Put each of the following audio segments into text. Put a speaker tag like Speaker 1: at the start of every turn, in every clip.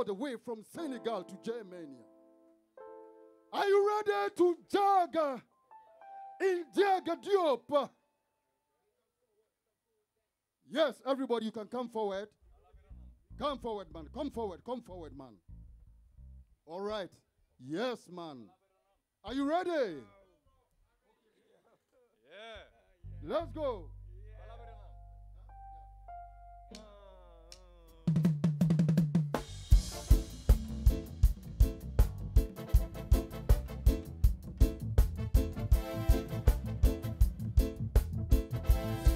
Speaker 1: all the way from Senegal to Germany. Are you ready to jag in Ndiaga Diop? Yes, everybody, you can come forward. Come forward, man. Come forward. Come forward, man. All right. Yes, man. Are you ready?
Speaker 2: Yeah.
Speaker 1: Let's go.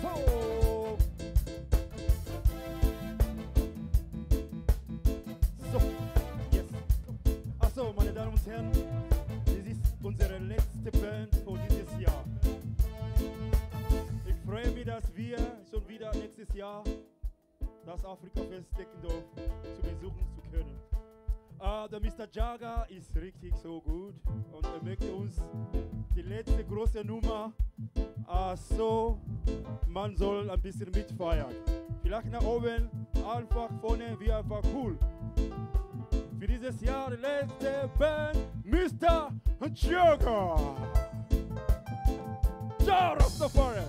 Speaker 2: So. So, yes. Achso, meine Damen und Herren, das ist unsere letzte Band für dieses Jahr. Ich freue mich, dass wir schon wieder nächstes Jahr das Afrikafest Deckendorf zu besuchen zu können. Der Mr. Jaga ist richtig so gut und er möchte uns die letzte große Nummer, so, man soll ein bisschen mitfeiern. Vielleicht nach oben, einfach vorne, wie einfach cool. Für dieses Jahr die letzte Band, Mr. Jaga. Jah Rastafari.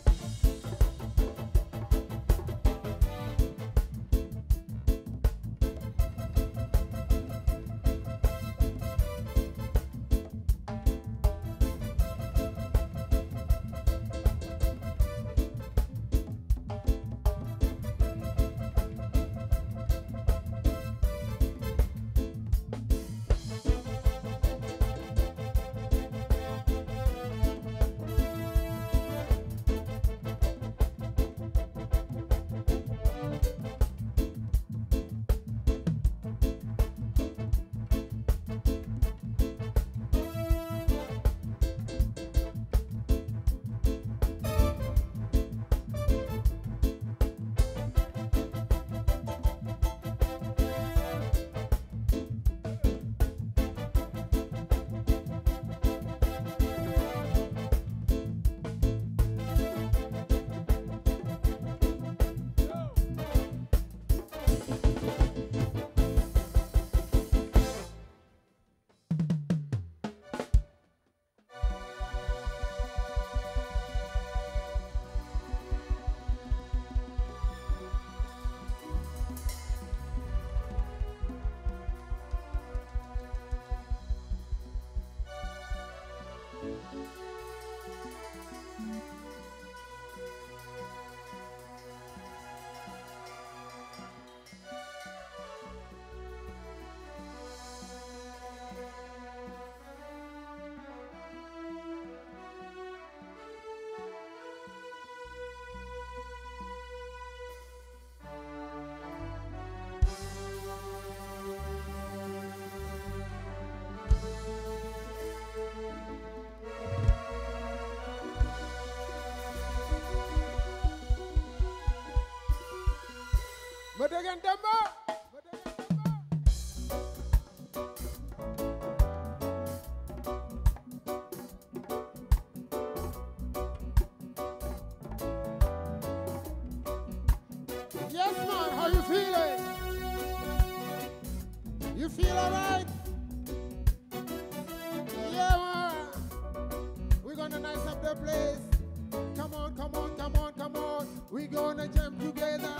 Speaker 3: Madegen Demba. Yes, man, how you feeling? You feel all right? Yeah, man. We're gonna nice up the place. Come on, come on, come on, come on. We're gonna jump together.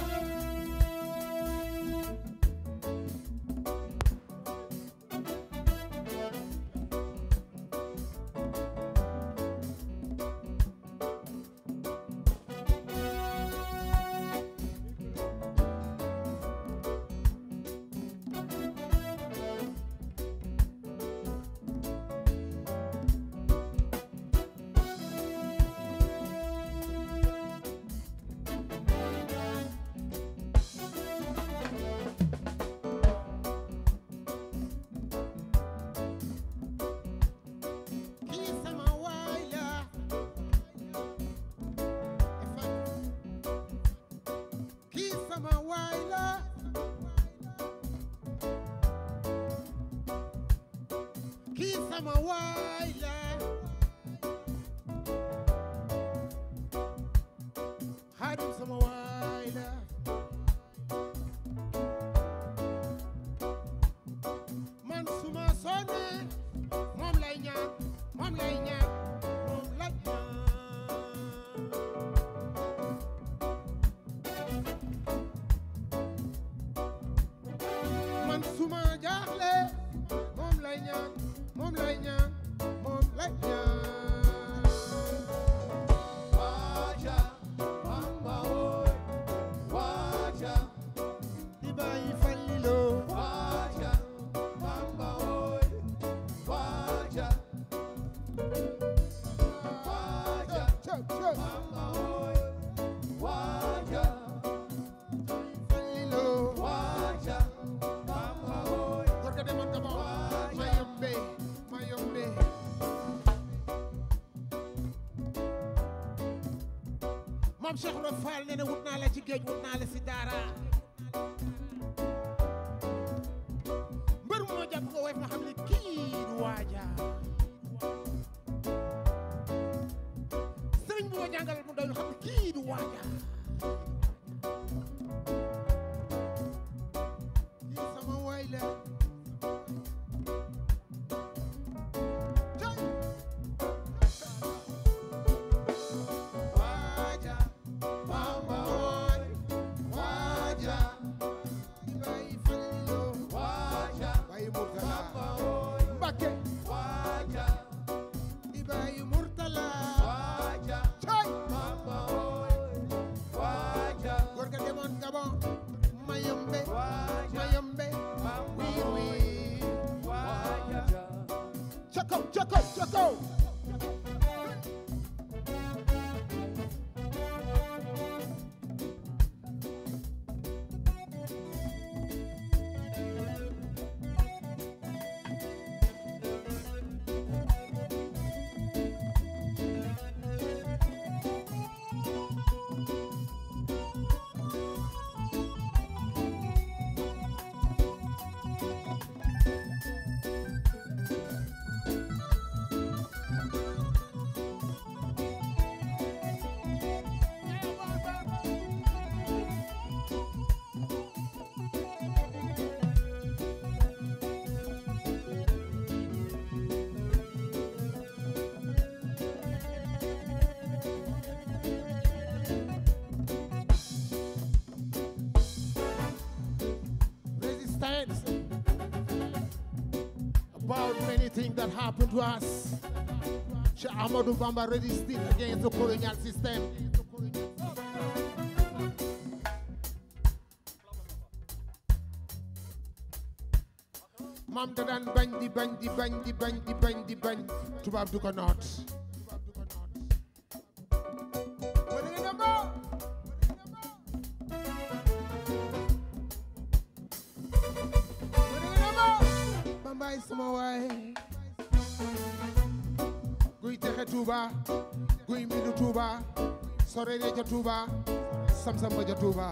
Speaker 3: Kisama waila. Hadim sama waila. sonne moom lay ñaan moom lay ñaan moom lay ñaan. Man suma jaaxle moom lay ñaan moom lay ñaan moom lay ñaan.
Speaker 4: Waja, Bamba oy, waja,
Speaker 3: Di bàyyi Fallilu
Speaker 4: waja, Bamba oy, waja, waja,
Speaker 3: Chep, chep.
Speaker 4: Bamba oy, waja,
Speaker 3: Fallilu
Speaker 4: waja, Bamba oy,
Speaker 3: Góor ga demoon Gabon.
Speaker 4: Waja.
Speaker 3: Mayombe Mayombe. Maam Cheikh Ibra Fall nee na wut naa la ci géej wut naa la si daara mbër moo jàpp ko woyof ma xam ne kii du waaja sëriñ bu ma jàngal mu doyul xam ne kii du waaja kii sama waay la. Cay.
Speaker 4: waja, Bamba oy, waja,
Speaker 3: Di bàyyi Fallilu
Speaker 4: waja,
Speaker 3: bàyyi Murtala
Speaker 4: Bamba oy,
Speaker 3: Mbakke
Speaker 4: waja,
Speaker 3: di bàyyi Murtala
Speaker 4: waja,
Speaker 3: cay.
Speaker 4: Bamba oy, waja,
Speaker 3: Góor ga demoon Gabon Mayombe
Speaker 4: waja,
Speaker 3: Mayombe
Speaker 4: Bamba
Speaker 3: wii
Speaker 4: oy,
Speaker 3: wii
Speaker 4: waja.
Speaker 3: ca kaw ca kaw ca kaw. Resistance about many things that happened to us. Cheikh Ahmadou Bamba resisted against the colonial system. Maam da daan bañ di bañ di bañ di bañ di bañ di bañ tubaab du ko noot. Bambaay sama waay guy texe Touba guy mbindu Touba sorere ca Touba sam-sam ba ca Touba.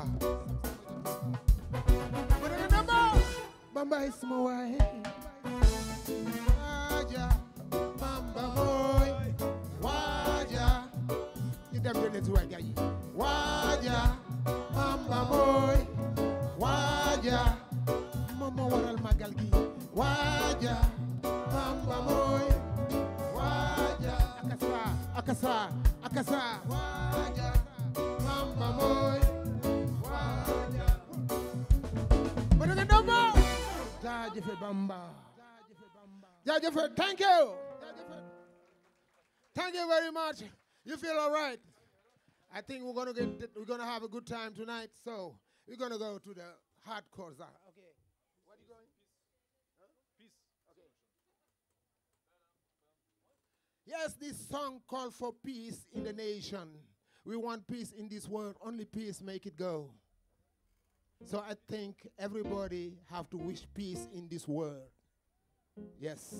Speaker 3: Bambaay sama waay waaja Bamba mooy waaja ñu dem de ci waay gaay waaja Bamba mooy waaja moom moo waral màggal gi waaja Bamba mooy waaja akasa akasa akasa waaja Bamba mooy waaja ba dëgg ndombo jaajëfe Bamba jaajëfe. Thank you, thank you very much. You feel all right? I think we're gonna have a good time tonight, so we're gonna go to the hardcore zone. Okay, what are you going? Peace. Yes, this song called for peace in the nation. We want peace in this world. Only peace make it go. So I think everybody have to wish peace in this world. Yes.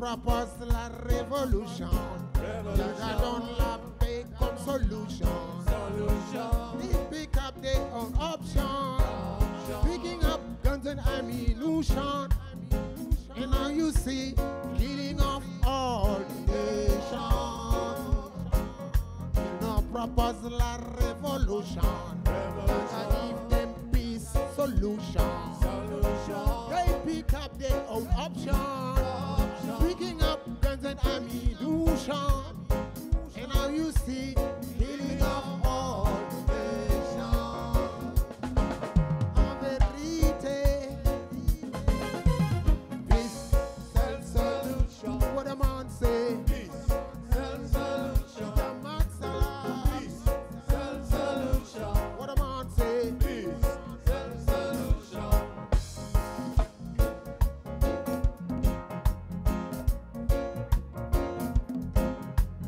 Speaker 3: propose la révolution. Jaja donne la paix comme solution. They pick up their own option. Picking up guns and ammunition. And now you see killing of all nations. Ils nous propose la révolution. Jaja give them peace solution. They pick up their own option. Picking up guns and ammunition. And now you see killing of all nations. En vérité, peace,
Speaker 4: Solution.
Speaker 3: what a man say.
Speaker 4: Peace. Solution.
Speaker 3: Jamak Salah.
Speaker 4: Peace. Solution.
Speaker 3: What a man say.
Speaker 4: Peace. Solution.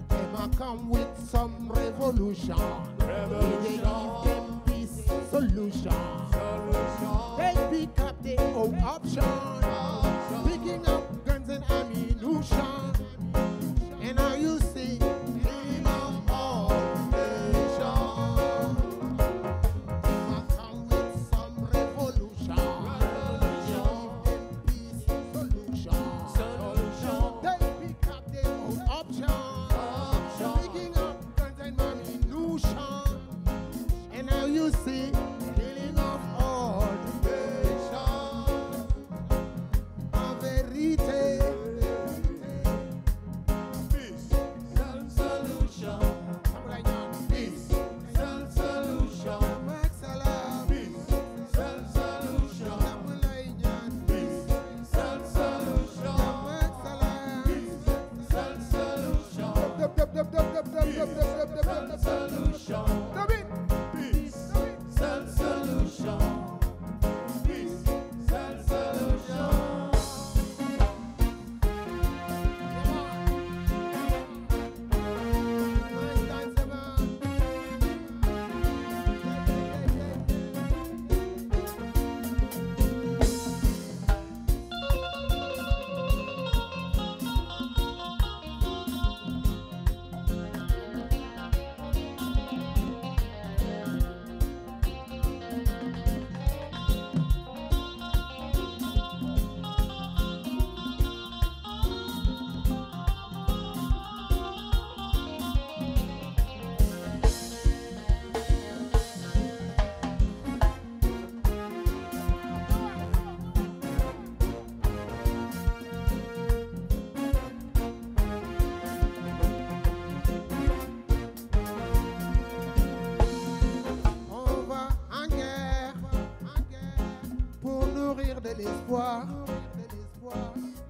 Speaker 3: They might come with some revolution. They give them peace solution. They pick up their own option. Picking up guns and ammunition. And now you see killing of all nations. They might come with some revolution. They give them peace solution. They pick up their own option. Picking up guns and ammunition. And now you see killing of all nations. En vérité,
Speaker 4: Peace. Solution. Peace. Solution. Peace. Solution. Peace. Solution. Peace. Solution. Solution. Peace. Solution. Peace. Solution.
Speaker 3: On va en guerre pour nourrir de l'espoir.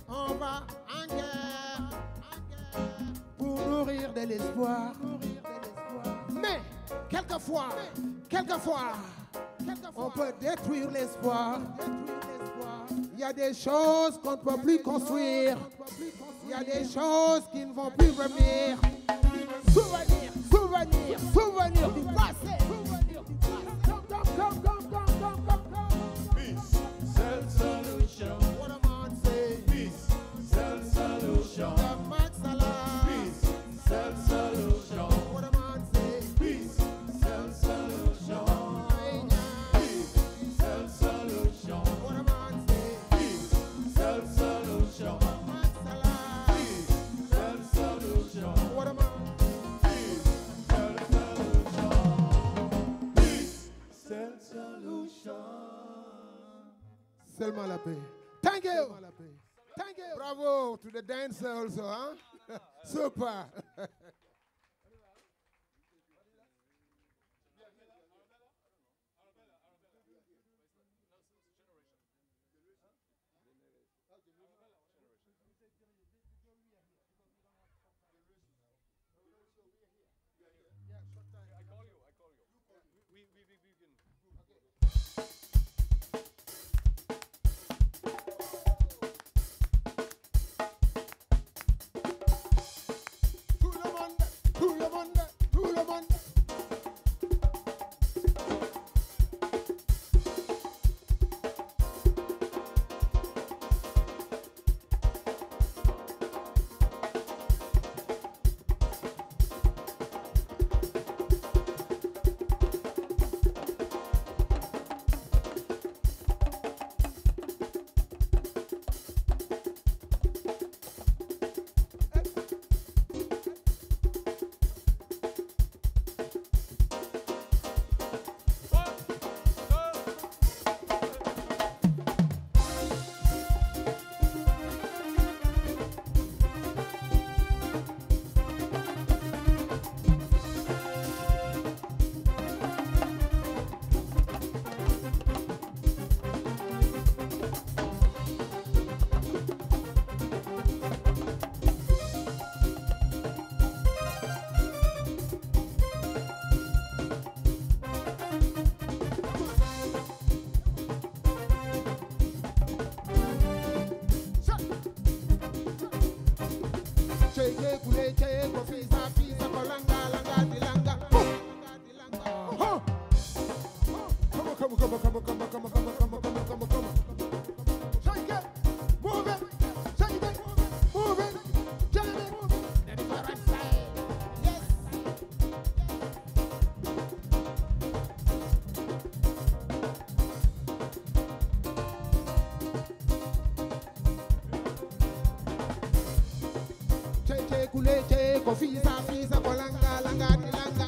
Speaker 3: On va en guerre pour nourrir de l'espoir. Mais quelquefois, quelquefois, on peut détruire l'espoir. Il y a des choses qu'on ne peut plus construire. Il y a des choses qui ne vont plus revenir. Souvenir, souvenir, souvenir du passé. Come, come, come, come, come, come, come, come.
Speaker 4: Peace. Solution.
Speaker 3: What a man say.
Speaker 4: Peace. Solution.
Speaker 3: Jamak Salah.
Speaker 4: Peace. Solution.
Speaker 3: What a man say.
Speaker 4: Peace. Solution. Peace. Solution.
Speaker 3: What a man say.
Speaker 4: Peace. Solution.
Speaker 3: Jamak Salah.
Speaker 4: Peace. Solution.
Speaker 3: What a man.
Speaker 4: Peace. Solution. Peace. Solution.
Speaker 3: Seulement la paix. Thank you. Thank you. Bravo to the dancer also, huh? Super. Tout le monde, tout le monde, tout le monde. kule che ko fisa fisa ko langa langa di langa.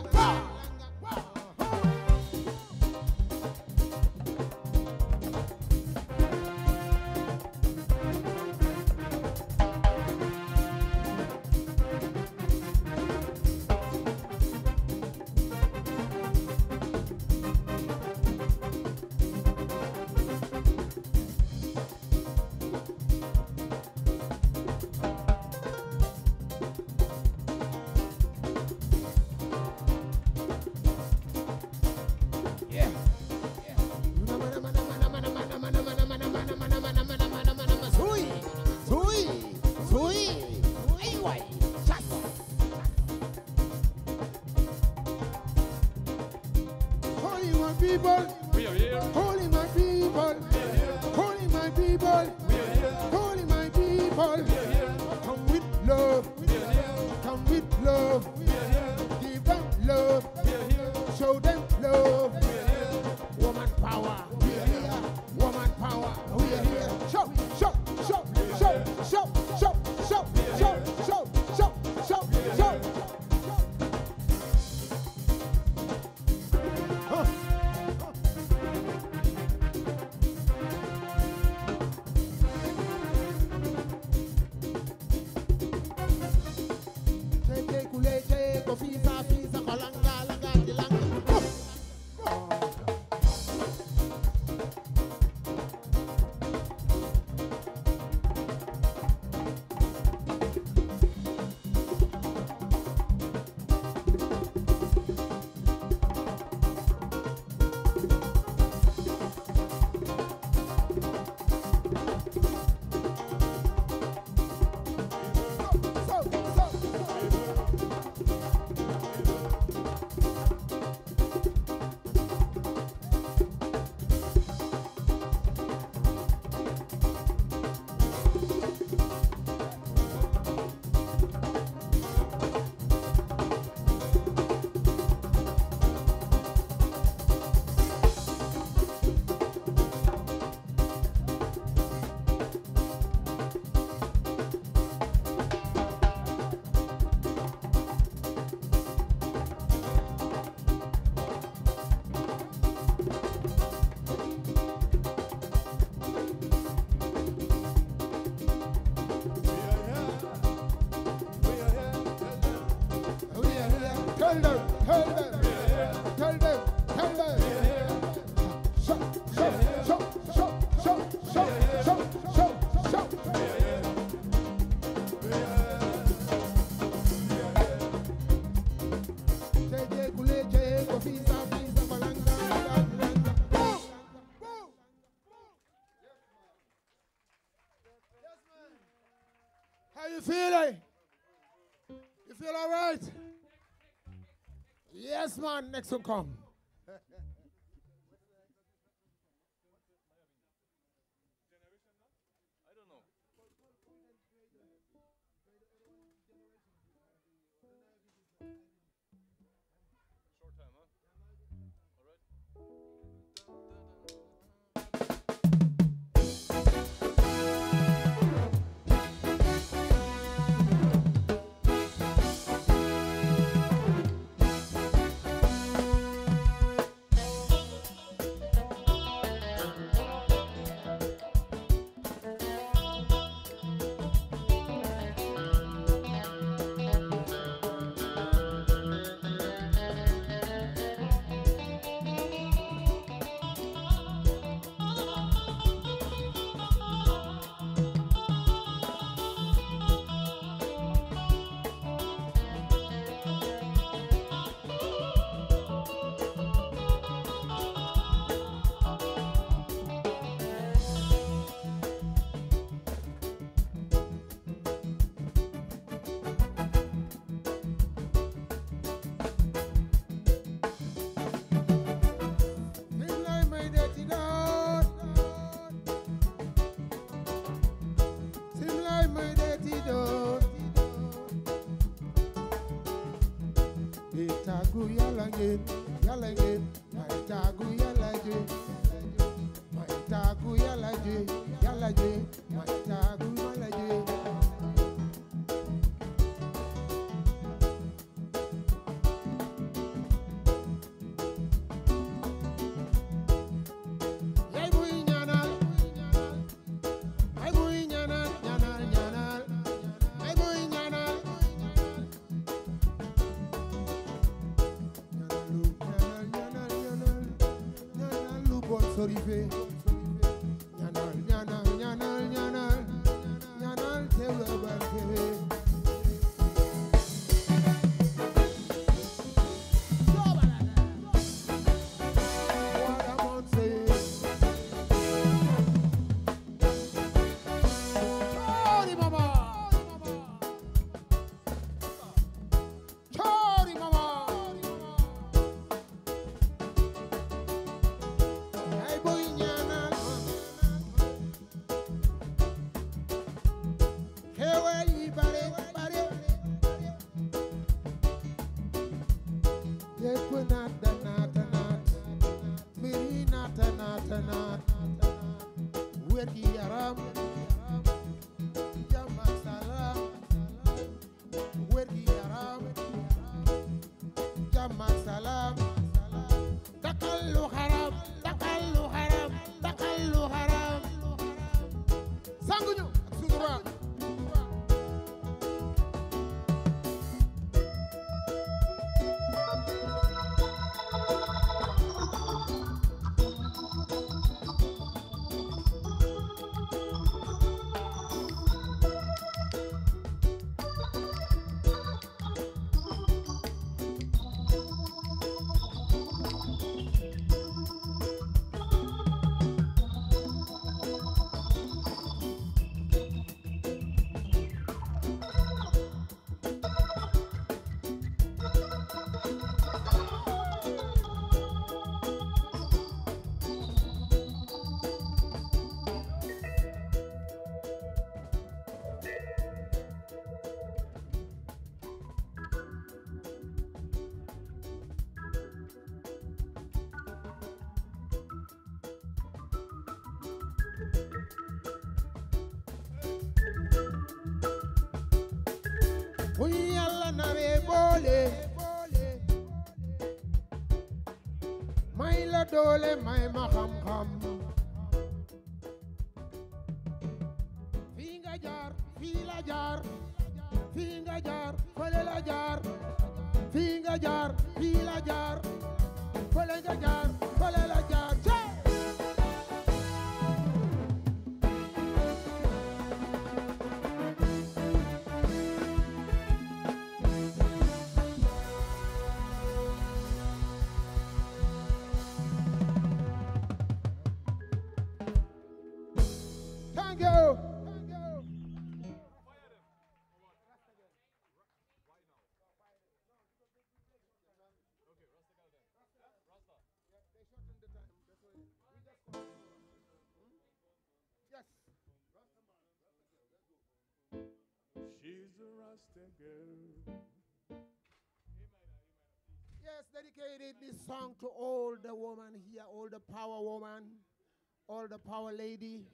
Speaker 3: Holy my people,
Speaker 4: We are here.
Speaker 3: holy my people,
Speaker 4: We are here.
Speaker 3: holy my people,
Speaker 4: We are here.
Speaker 3: holy my people.
Speaker 4: We are here.
Speaker 3: Come with love,
Speaker 4: We are here.
Speaker 3: come with love,
Speaker 4: We are here.
Speaker 3: give them love,
Speaker 4: We are here.
Speaker 3: show them love.
Speaker 4: We are here.
Speaker 3: Woman power, we are here. Woman power, we are here. Show, show, show, show, show, show, show, show, show, show, show, show. Huh. Che, kule, che, ko fisa, fisa, ko langa, langa, di langa. Huh. So, so, so.
Speaker 4: We are here. We are here. Tell them.
Speaker 3: We are here. Tell them, tell them,
Speaker 4: We are here.
Speaker 3: tell them, tell them.
Speaker 4: We are here.
Speaker 3: Show, show, show, show, show, show, show, show, show.
Speaker 4: We are here. We are here. We are here.
Speaker 3: Che, che, kule, che, ko fisa, fisa, ko langa, langa, langa. Boom, boom. How you feeling? You feel all right? Yes, man. Next one come.
Speaker 4: I don't know. Short time, huh? All right.
Speaker 3: Sing like my dirty dog. Sing like my dirty dog. Itagu yalage, yalage, my tagu yalage, my tagu yalage, yalage, my tagu yalage. Sori fee. Ñaanal, ñaanal, ñaanal, ñaanal, ñaanal teewlu barke. What I'm on say. Chori mama. Chori mama. Ay boy ñaanal. Xéewal yi bare bare. Lépp naat naat naat. Mbir yi naat naat naat. Wér gi yaram. Jàmm ak salaam. Wér gi yaram. Jàmm ak salaam. Dakkal lu xaram, dakkal lu xaram, dakkal lu xaram. Sanguñu ak sutura. Bu ñu Yàlla naree boole may la doole may ma xam-xam fii nga jaar fii la jaar fii nga jaar fële la jaar fii nga jaar fii la jaar fële nga jaar fële la jaar cee. Thank you. Thank you.
Speaker 4: She's a Rasta girl.
Speaker 3: Yes, dedicated this song to all the women here, all the power woman, all the power lady.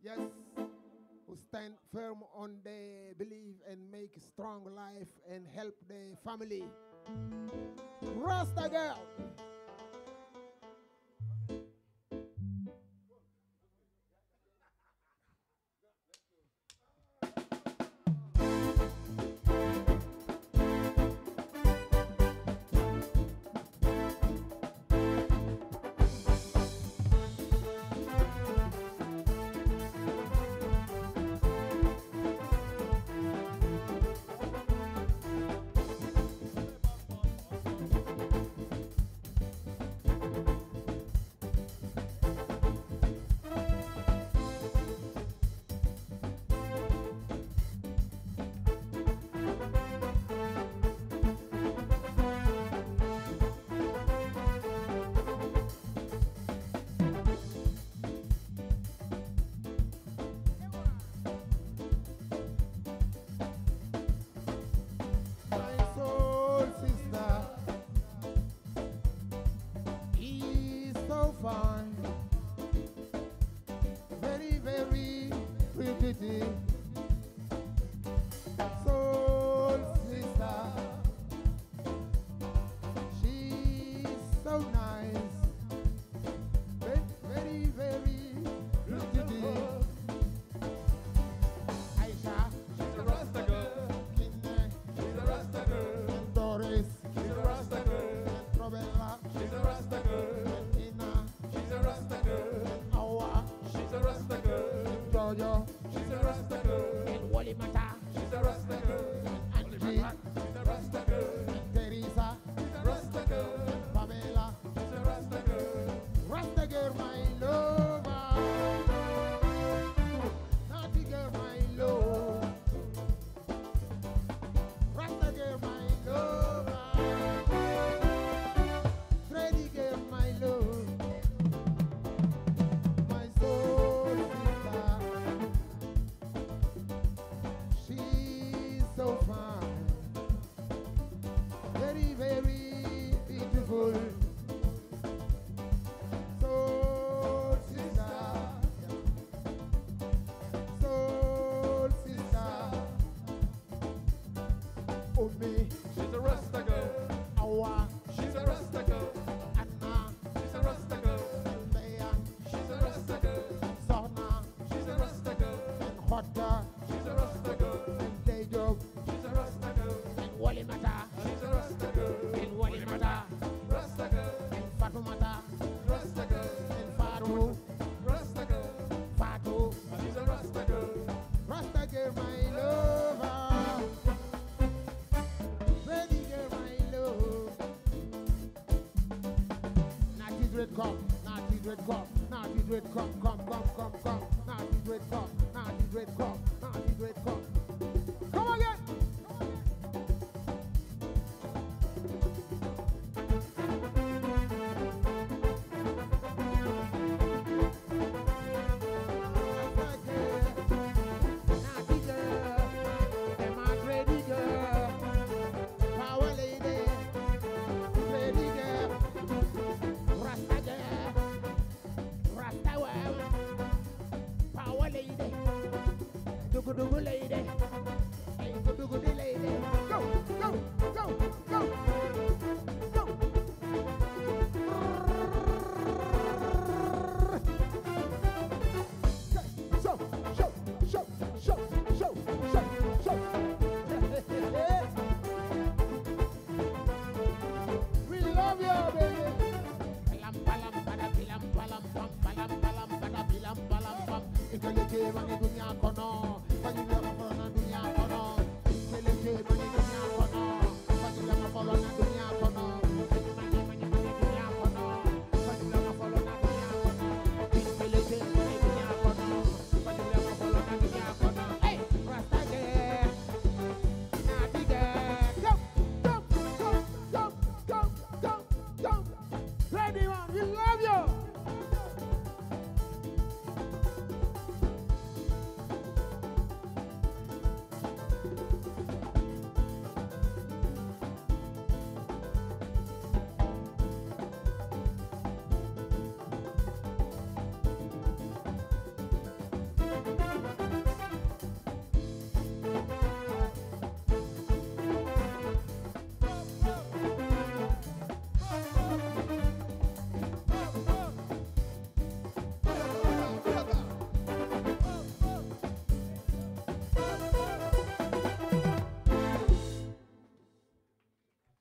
Speaker 3: Yes, who stand firm on their belief and make strong life and help their family. Rasta girl. My soul sister is so fine, very, very pretty. Soul sister, she's so nice, very, very, very pretty. Aisha,
Speaker 4: She's a Rasta girl.
Speaker 3: Kinne,
Speaker 4: She's a Rasta girl.
Speaker 3: and Doris,
Speaker 4: She's a Rasta girl.
Speaker 3: and Trovella,
Speaker 4: She's a Rasta girl.
Speaker 3: and Tina.
Speaker 4: She's a Rasta
Speaker 3: Jojo.
Speaker 4: She's a Rasta girl.
Speaker 3: And Wally Mata.
Speaker 4: She's a Rasta girl.
Speaker 3: And Angie.
Speaker 4: She's a Rasta girl.
Speaker 3: And Teresa.
Speaker 4: She's a Rasta girl.
Speaker 3: And Pamela.
Speaker 4: She's a Rasta girl.
Speaker 3: Rasta girl, my lover. Naughty girl, my love. Rasta girl, my lover. Freddy girl, my love. My soul sister. She's so fine. Very, very beautiful. Soul sister. Soul sister. Oh me.
Speaker 4: She's a Rasta girl.
Speaker 3: Awa.
Speaker 4: She's a Rasta girl.
Speaker 3: Anna.
Speaker 4: She's a Rasta girl.
Speaker 3: Mbeya.
Speaker 4: She's a Rasta girl.
Speaker 3: Sohna.
Speaker 4: She's a Rasta girl.
Speaker 3: And Hotta.
Speaker 4: She's a Rasta girl.
Speaker 3: And Dejob.
Speaker 4: She's a Rasta girl.
Speaker 3: And Wally Mata.
Speaker 4: She's a Rasta girl.
Speaker 3: And Wally Mata.
Speaker 4: Rasta girl.
Speaker 3: And Fatoumata.
Speaker 4: Rasta girl.
Speaker 3: And Fatou.
Speaker 4: Rasta girl.
Speaker 3: Fatou.
Speaker 4: She's a Rasta girl.
Speaker 3: Rasta girl, my lover. Ready girl, my love. Natty dread come, natty dread come, natty dread come, come, come, come, come. Natty dread come, natty dread come, natty dread come. Come again. Rasta girl, natty girl, them a ready girl, power lady, ready girl, Rasta girl, Rasta woman, power lady, dugu dugu lady, hey dugu dugu lady, go go go go go. Show, show, show, show, show, show, show. We love you, baby. Palam palam pada pilam palam pam palam palam pada pilam palam pam. Ikeleke mani dunya kono, fanyula mafolo na dunya kono. Ikeleke mani dunya kono, fanyula mafolo na dunya kono. Mani mani mani dunya kono, fanyula mafolo na dunya kono. Ikeleke mani dunya kono, fanyula mafolo na dunya kono. Hey, Rasta girl, naughty girl, go, go, go, go, go, go, go. Ready man, we love you.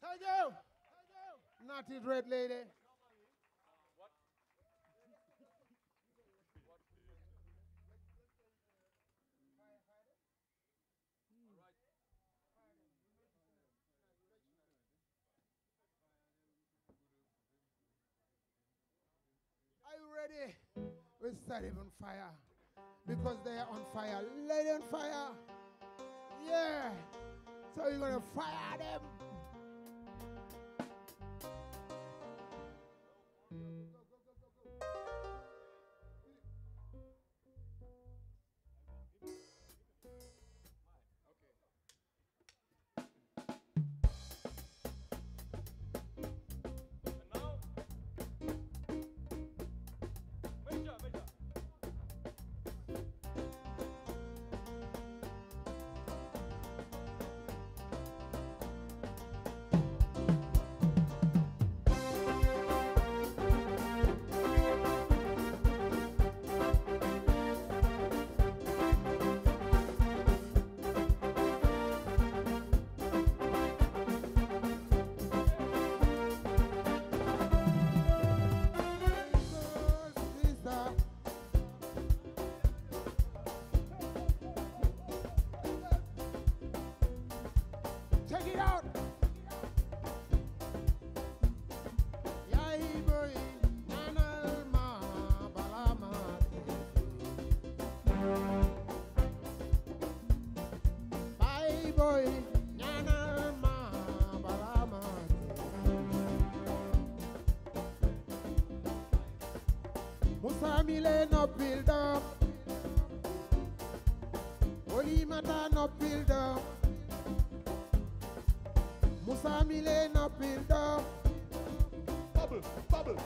Speaker 3: Thank you. Naughty dread lady. Are you ready? We set it on fire. Because they are on fire. Lay on fire. Yeah. So you're gonna fire them.
Speaker 2: And now, Major, Major.
Speaker 3: Thank Boy, ñaanal ma balaa ma dee. Musa mi le noppil doom Olimata noppil doom Musa mi le noppil doom
Speaker 4: Bubble, bubble.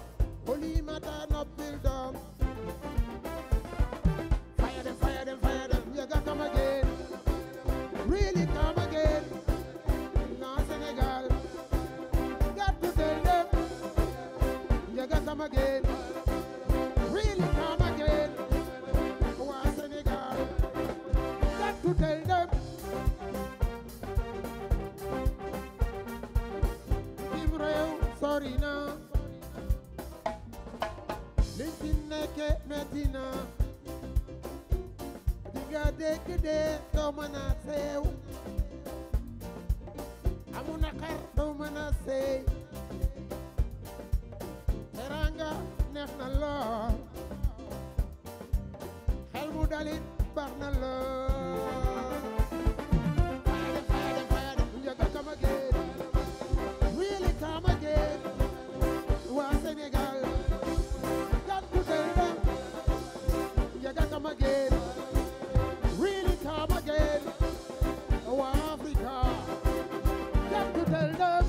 Speaker 3: Olimata noppil doom Fire them, fire them, fire them. You gotta come again. Really come again. Now Senegal. Got to tell them. You gotta come again. Really come again. Why Senegal? Got to tell them. Tim réew sori na. Liñ fi nekke metti na. Dinga dégg dee doo mën a seew amu naqar doo mën a seey teranga neex na lool xel mu dalit baax na lool Fire them, fire them, fire them. You gotta come again. Really come again. Waa Sénégal got to tell them. You gotta come again. Really come again. Oh, Africa. Got to tell them.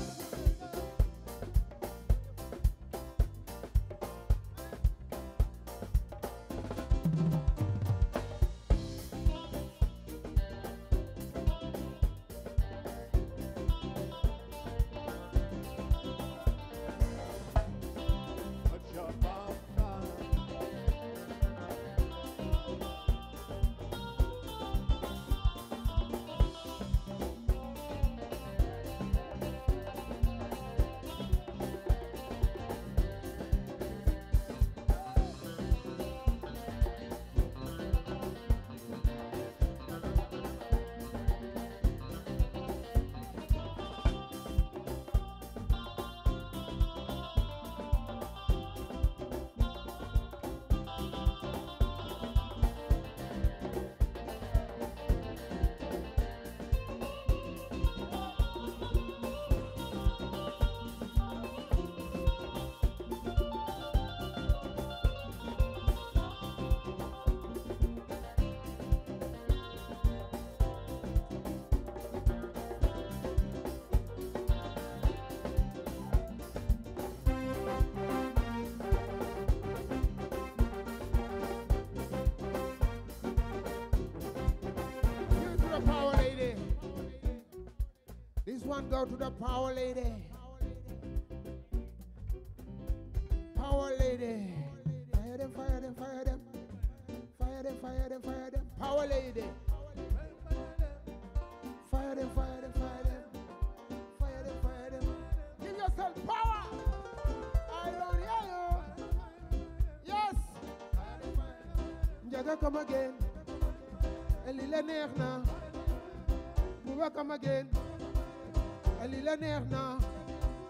Speaker 3: Give it to the power lady. This one go to the power lady. Power lady. Fire them, fire them, fire them. Fire them, fire them, fire them. Power lady. Fire them, fire them, fire them. Fire them, fire them. Give yourself power. I don't hear you. Yes. Njaga come again. Elila neex na. Buba come again. Elila neex na.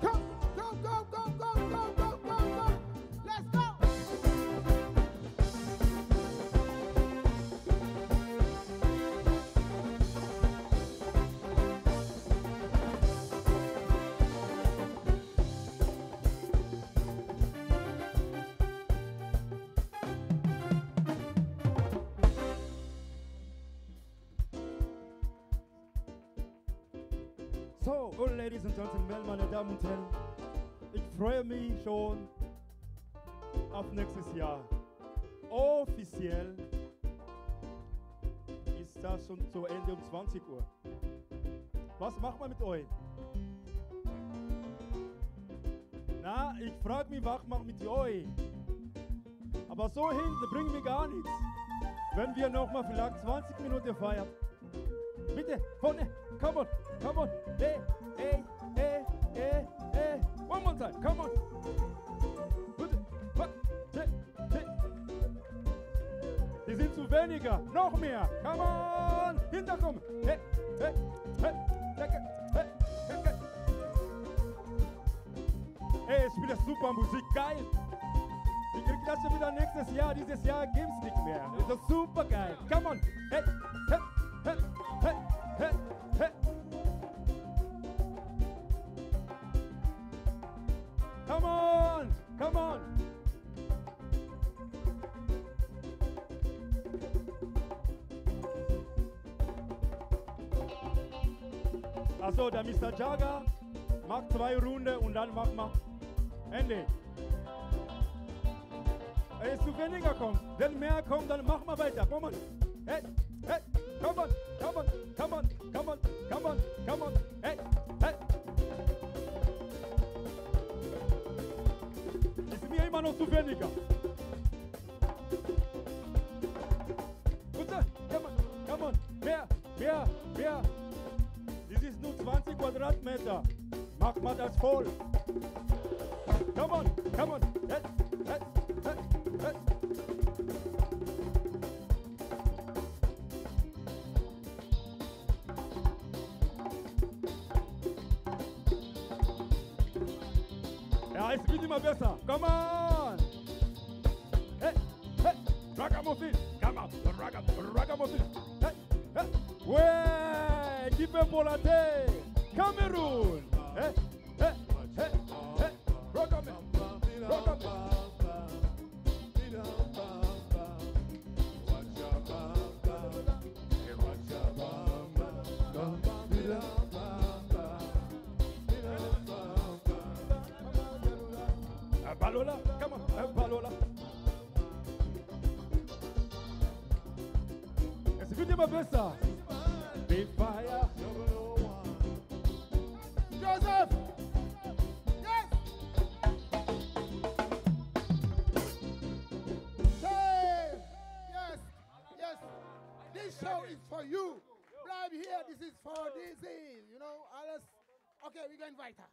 Speaker 3: Come, go, go, go, go, go, go, go, go. Let's go.
Speaker 2: So, oh, Ladies and Gentlemen, meine Damen und Herren, ich freue mich schon auf nächstes Jahr. Offiziell ist das schon zu Ende um 20 Uhr. Was macht man mit euch? Na, ich frage mich, was macht mit euch? Aber so hinten bringt mir gar nichts. Wenn wir nochmal vielleicht 20 Minuten feiern. Bitte, vorne, come on, come on. Hey, hey, hey, hey, hey. One more time, come on. Bitte, fuck, te, te. Die sind zu weniger, noch mehr. Come on, hinterkommen. Hey, hey, hey, decke, hey, decke. Ey, ich spiele super Musik, geil. Ich krieg das schon wieder nächstes Jahr. Dieses Jahr gibt's nicht mehr. Das ist super geil. Come on. Hey, hey, hey, hey, hey, hey. Also der Mr. Jaga macht 2 Runden und dann macht man Ende. Wenn es zu weniger kommt, wenn mehr kommt, dann machen wir weiter. Komm on. Hey, hey, come on, come on, come on, come on, come on, come on. Hey, hey. Ist mir immer noch zu weniger. Gute, come on, come on. Mehr, mehr, mehr. Das ist nur 20 Quadratmeter. Mach mal das voll. Come on, come on. Hey, hey, hey, hey. Ja, es wird immer besser. Come on. Hey, hey. Ragamuffin. Come on. Ragamuffin. Hey, hey. Ouais, équipe Molaté. Cameroun. Hey, hey, hey, hey. Ragamuffin. Ragamuffin. Balola, come on, Balola. Es wird immer besser. Big fire.
Speaker 3: Joseph! Yes! Hey! Yes! Yes! This show is for you. Bleib here, this is for this is, you know, alles. Okay, we're going weiter.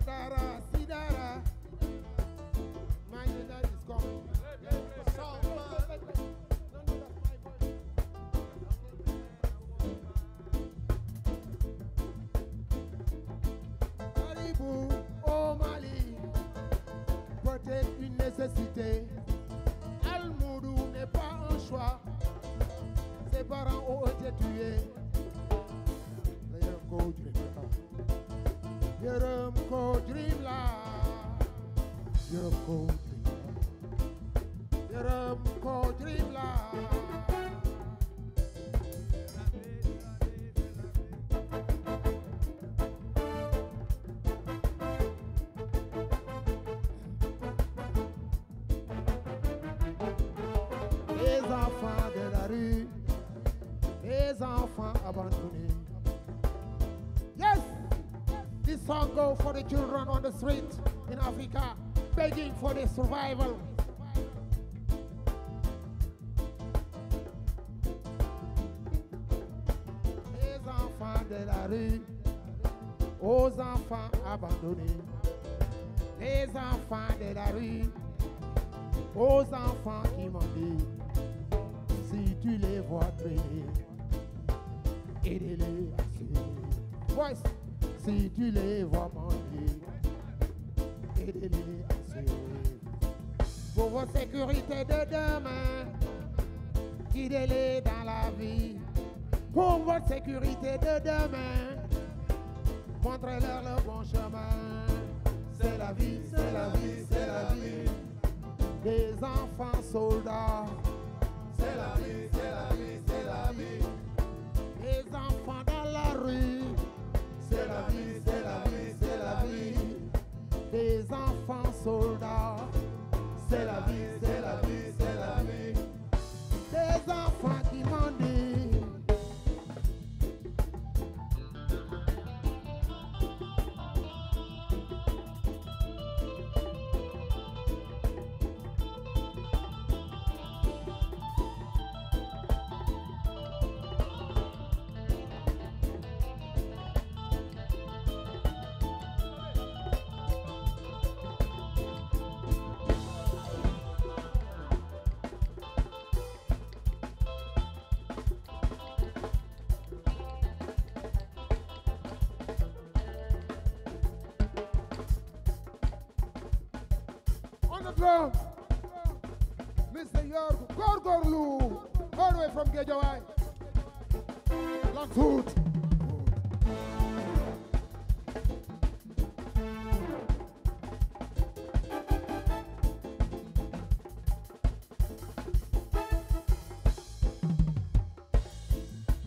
Speaker 3: Dara, Sidara. My dad is coming. No, no, that's my voice. Caribou au Mali, peut-être une nécessité. Al-Moudou n'est pas un choix. Ses parents ont été tués. Yërëm ko dream la, yërëm ko dream la, yërëm ko dream la. Les enfants de la rue, les enfants abandonnés. Yes! This song goes for the children on the street in Africa, begging for their survival. Les enfants de la rue, aux enfants abandonnés. Les enfants de la rue, aux enfants qui mendient. Si tu les vois traîner, aidez-les à se. Voice. Si tu les vois mendier, aidez-les à se. Pour votre sécurité de demain, guidez-les dans la vie. Pour votre sécurité de demain, montrez-leur le bon chemin. C'est la vie, c'est la vie, c'est la vie. Des enfants soldats.
Speaker 4: C'est la vie, c'est la vie, c'est la vie.
Speaker 3: Des enfants dans la rue.
Speaker 4: C'est la vie, c'est la vie, c'est
Speaker 3: the drum, Mr. York Gorgorlu, all the way from Guédiawaye. Black foot.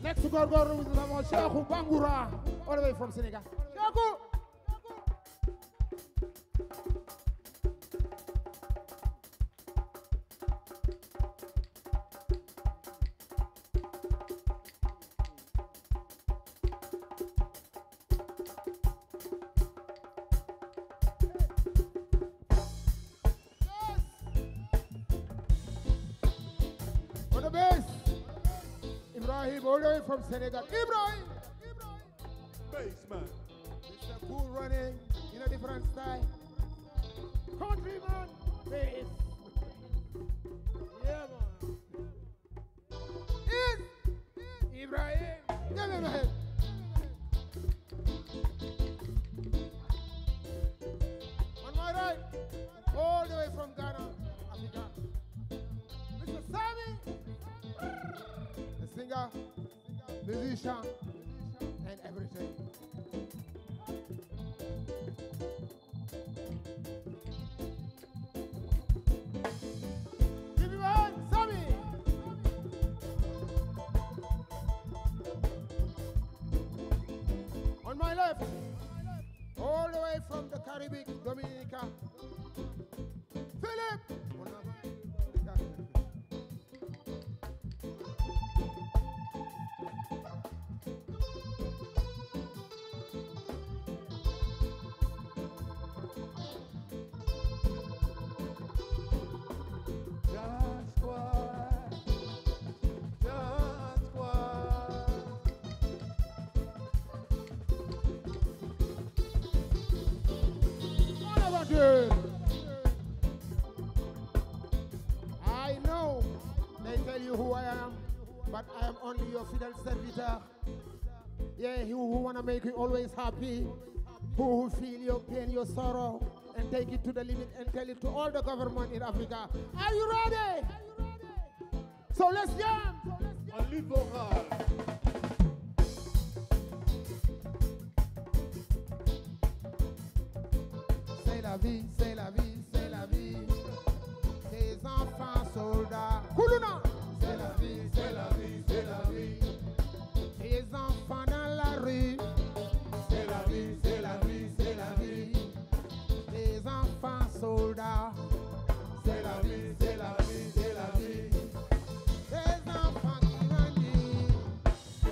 Speaker 3: Next to Gorgorlu is Cheikhou Bangoura, all the way from Senegal. Cheikhou! On the bass, Ibrahim, all the way from Senegal. Ibrahim!
Speaker 4: Bassman.
Speaker 3: Mr. Cool Running in a different style. Countryman, bass. Yeah, man. Is Ibrahim. Give him a hand. On my right, all the way from Ghana, Africa, Mr. Sammy, the singer, musician, and everything. Give him a hand, Sammy. On my left, all the way from the Caribbean, Dominica, Philip. I know they tell you who I am, but I am only your fidel servitor. Yeah, he who want to make you always happy, who feel your pain, your sorrow, and take it to the limit and tell it to all the government in Africa. Are you ready? So let's jam.
Speaker 4: En lead vocal.
Speaker 3: C'est la vie, c'est la vie, c'est la vie. Des enfants soldats. Koulouna.
Speaker 4: C'est la vie, c'est la vie, c'est la vie.
Speaker 3: Des enfants dans la rue.
Speaker 4: C'est la vie, c'est la vie, c'est la vie.
Speaker 3: Des enfants soldats.
Speaker 4: C'est la vie, c'est la vie, c'est la vie.
Speaker 3: Des enfants qui grandissent.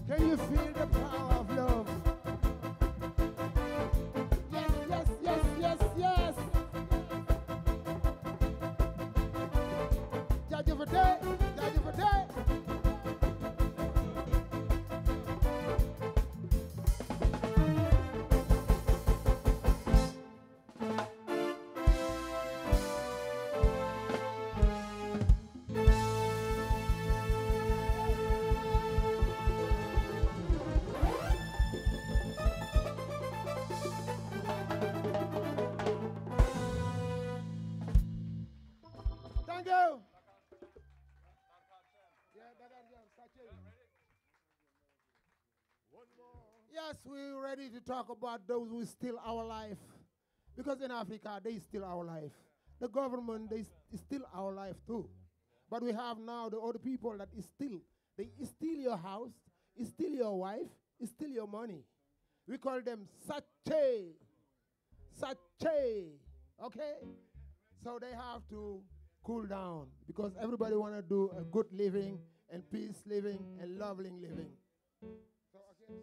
Speaker 3: Can you feel the power of love? Yes, yes, yes, yes, yes. Jaajëfate, jaajëfate. Thank you. Yes, we're ready to talk about those who steal our life. Because in Africa, they steal our life. The government, they steal our life too. But we have now the other people that is steal. They steal your house, steal your wife, steal your money. We call them sache. Sache. Okay? So they have to cool down because everybody want to do a good living and peace living and lovely living. So, okay.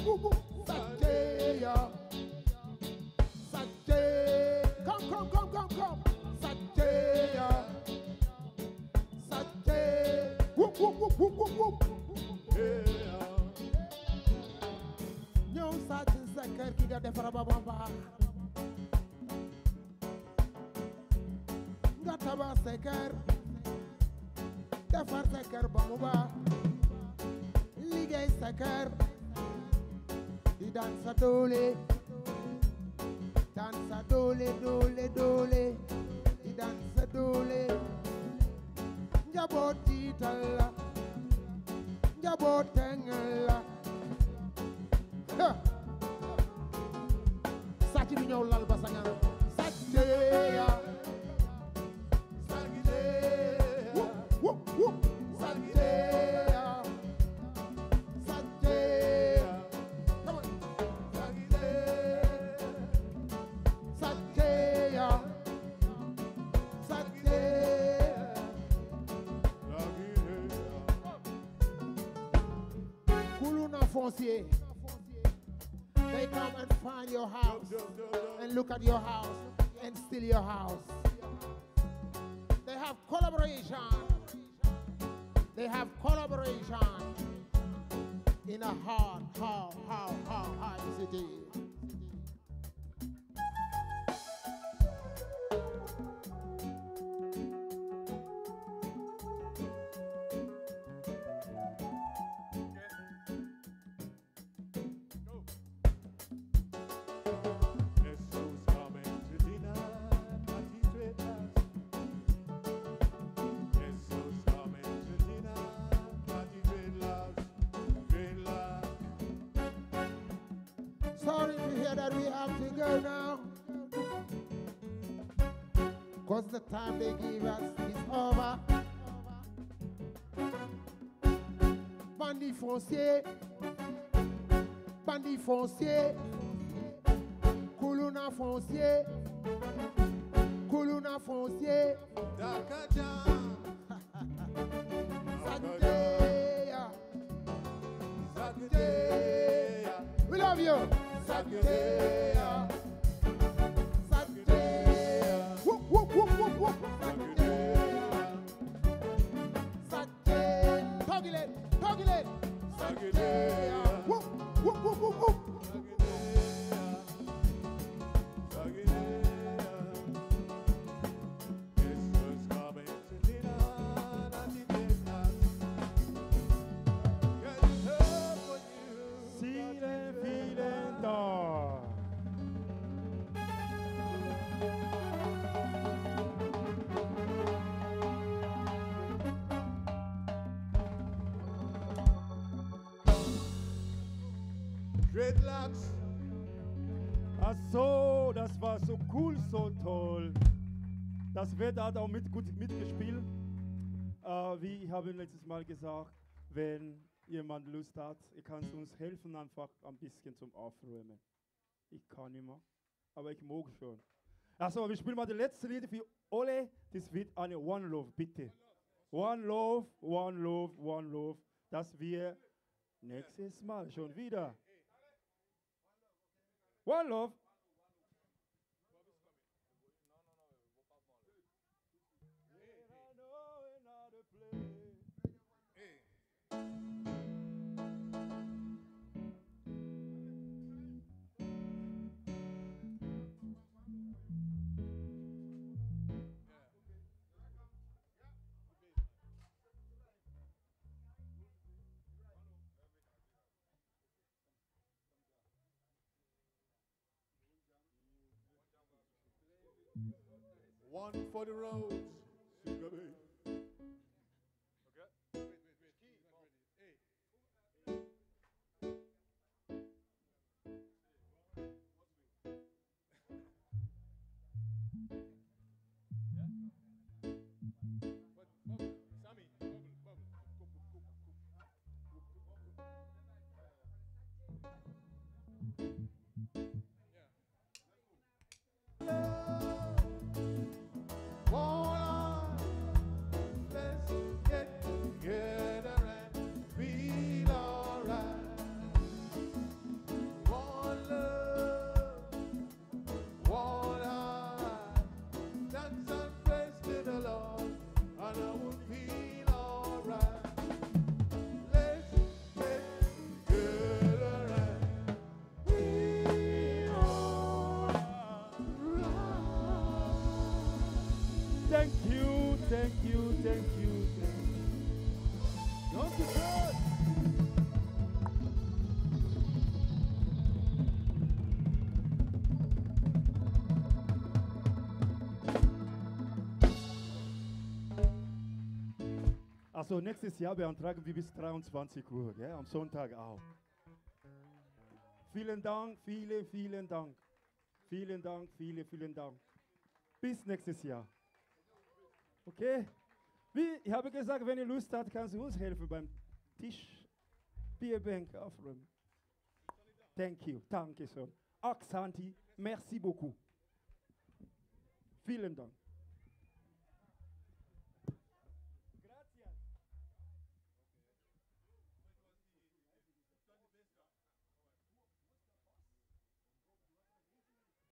Speaker 3: whoop, whoop. Satya. Satya. Come, come, come, come, come. Satya. Satya. Whoop, whoop, whoop, whoop, whoop, whoop. Ñëw sàcc sa kër gi nga defar ba mu baax nga tabax sa kër defar sa kër ba mu baax liggéey sa kër di daan sa doole daan sa doole doole doole di daan sa doole njaboot jiital la njaboot tengal la. Ha! Sàcc bi ñëw lal ba sangaram sàcceya wup wup wup sàcceya sàcceya come on sàcceya sàcceya. Kuluna foncier. They come and find your house and look at your house and steal your house. They have collaboration. They have collaboration in a hard, hard, hard, hard, hard city.
Speaker 4: Guess who's coming to dinner? Party dreadlocks. Guess who's coming to dinner? Party dreadlocks. Dreadlocks.
Speaker 3: Sorry to hear that we have to go now. Cause the time they give us is over. Bandit foncier, bandit foncier, Kuluna foncier, Kuluna foncier,
Speaker 4: Dakajan.
Speaker 3: Santeya,
Speaker 4: Saturday.
Speaker 3: We love you. Santeya, Santeya, whoop, whoop, whoop, whoop, whoop. Santeya. Sate, toggle it, toggle it. Sate, whoop, whoop, whoop, whoop, whoop.
Speaker 2: Vielen, vielen Dank.
Speaker 4: Dreadlocks.
Speaker 2: Ach so, das war so cool, so toll. Das Wetter hat auch mit, gut mitgespielt. Wie ich habe letztes Mal gesagt, wenn jemand Lust hat, ihr könnt uns helfen, einfach ein bisschen zum Aufräumen. Ich kann immer, aber ich mag schon. Achso, wir spielen mal das letzte Lied für alle. Das wird eine One Love, bitte. One Love, One Love, One Love. Dass wir nächstes Mal schon wieder. One Love.
Speaker 4: One for the roads. Sugar babe. One
Speaker 2: Thank you, thank you, thank you, thank you.
Speaker 1: Danke schön.
Speaker 2: Also nächstes Jahr beantragen wir bis 23 Uhr, gell? Am Sonntag auch. Vielen Dank, vielen, vielen Dank. Vielen Dank, vielen, vielen Dank. Bis nächstes Jahr. Okay? Wie, ich habe gesagt, wenn ihr Lust habt, kannst du uns helfen beim Tisch, Bierbank aufräumen. Thank you, danke schön. Aksanti, merci beaucoup. Vielen Dank.